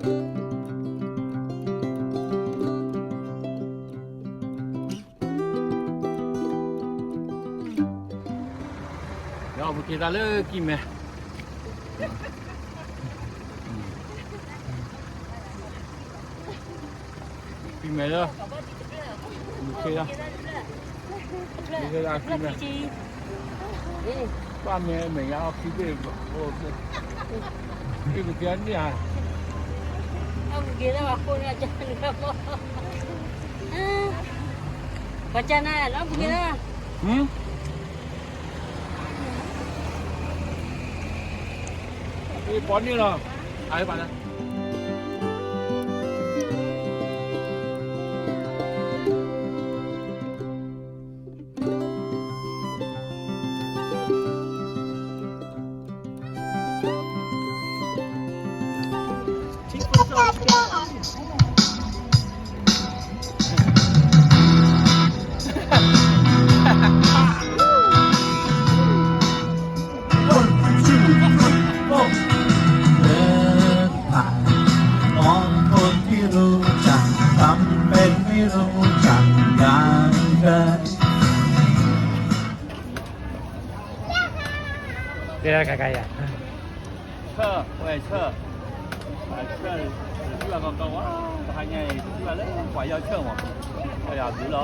ဒီးပက့ၤသးလၢကံၢ်မဲာ်, ကံၢ်မဲာ်လၢ, မုၢ်ခ့လၢ, မုၢ်ခ့လၢကံၢ်မဲာ်, ပၢ်မဲာ်မဲာ်ညါအီၤခံဘ့ၣ်, အ့ၣ်ပက့ၤန့ၣ်ဧါ, ပက့ၤလၢပှၤဃိန့ၣ်, ပှၤကနၤလီၤပက့ၤလၢ, အ့ၣ်ပီၤန့ၣ်လီၤ, အ့ၣ်ပာ်လၢ ဆၢ, ဝဲဆၢ, ဆၢ, တၢ်ကီကီဝဲ, တဟါညါအံၤ တၢ်လၢပှၤယီၢ်ဆၢမး, ပယီၤဘျုးလီၤ.